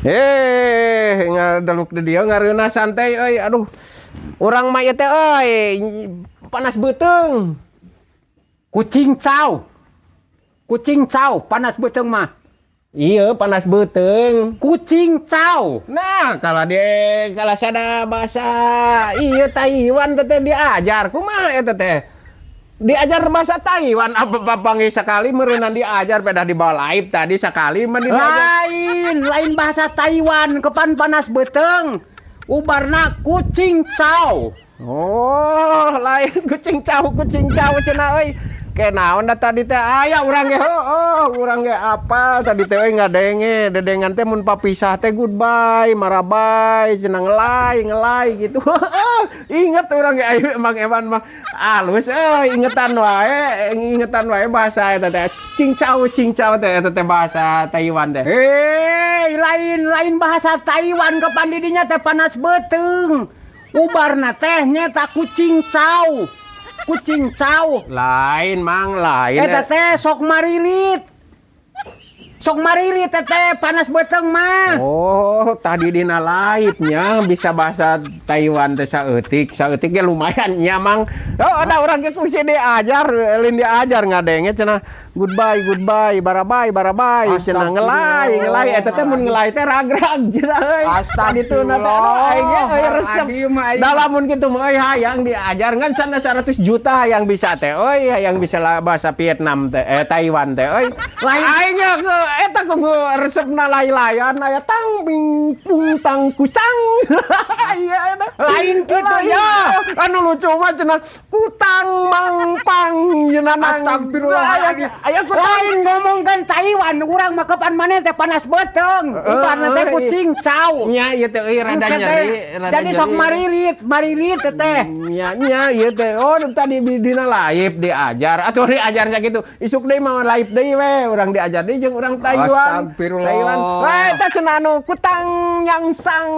Eh, ngadaluk di dieu ngareunah santai euy. Aduh. Urang mah ieu teh euy, panas beuteung. Kucing cau. Kucing cau panas beuteung mah. Iya, panas beuteung. Kucing cau. Nah, kalau dia kalau sada bahasa iya Taiwan teh diajar kumaha eta teh? Diajar bahasa Taiwan apa papanggih sekali meureunan diajar pada di bawah live tadi sekali mah diajar. Lain, lain bahasa Taiwan kepan panas beuteung. Ubarna kucing cau. Oh, lain kucing cau cenah euy. Ke naon da tadi teh aya urang ge, oh, urang ge apa tadi teh euy ngadenge dedengan teh mun papisah teh goodbye, marabai, cenah ngelai, ngelai gitu. Inget urang ge ayo Mang Eman mah alus euy, ingetan wae bahasa eta teh. Cincau, cincau teh eta teh bahasa Taiwan teh. Eh, lain, lain bahasa Taiwan kepan didinya teh panas beuteung. Ubarna teh nyeta kucing cau. Kucing cau. Lain, Mang, lain. Eta teh sok marilit. Sok marilit teh teh panas beuteung mah. Oh, tadi dina live-nya bisa bahasa Taiwan teh saeutik, saeutik ge lumayan nya, Mang. Oh, ada orang ge kungsi diajar, lain diajar ngadenge cenah goodbye, goodbye, barabai, barabai, cenah ngelai, ngelai eta teh mun ngelai teh ragrag cenah euy. Tadi tuh na teh aduh aing ge euy resep. Adi mah aing. Da lamun kitu mah euy hayang diajar ngan sana 100 juta yang bisa teh euy, hayang bisa lah bahasa Vietnam teh, eh, Taiwan teh euy. Lain. Aing ge eta kudu resepna lay-layan aya tang bing pung tang kucang. Iya eta. Lain kitu ya. Anu lucu mah cenah kutang mangpang cenah nang. Astagfirullahaladzim. Aya aya kutang. Lain ngomongkeun Taiwan, urang mah kapan maneh teh panas beuteung. Ubarna teh kucing cau. Nya ieu teh euy rada Engke teh. nyeri, rada Jadi sok nyeri. Marilit, marilit teh teh. Nya nya ieu teh. Oh, tadi dina live diajar atuh diajar sakitu. Isuk deui mah live deui we urang diajar deui jeung urang Taiwan. Astagfirullah. Taiwan. Wah, eta cenah anu kutang yang sang.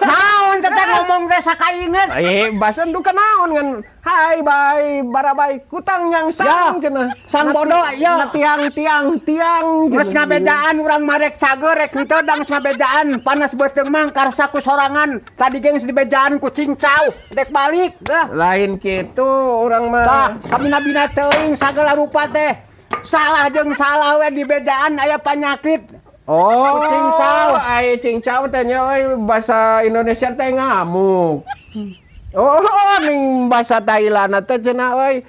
Naon teh teh ngomong teh sakainget. Eh, bahasa duka naon ngan hai bye barabai kutang yang sang Ya, cenah. sang bodoh, ya. Na tiang tiang tiang. Geus ngabejaan urang marek cager rek henteu da geus ngabejaan panas beuteung mah karsa ku sorangan. Tadi ge geus dibejaan kucing cau, dek balik dah. Lain kitu urang mah. Tah, kabina-bina teuing sagala rupa teh. Salah jeung salah we dibejaan aya panyakit. Oh, Kucing cau. Ai cincau teh nya euy bahasa Indonesia teh ngamuk. Oh, ning bahasa Thailand teh cenah euy.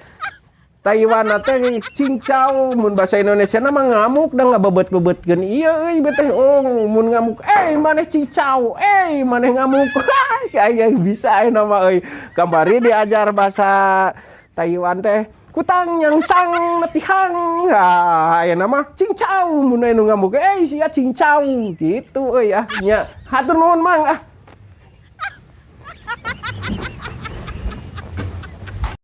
Taiwan teh cincau mun bahasa Indonesia mah ngamuk da ngabebet-bebetkeun ieu euy teh. Oh, mun ngamuk eh maneh cincau, eh maneh ngamuk. Kayak bisa ayeuna mah euy. Kamari diajar bahasa Taiwan teh kutang yang sang netihang. Ah, ayeuna mah cincau mun anu ngamuk eh sia cincau gitu euy ah nya. Hatur nuhun, Mang, ah.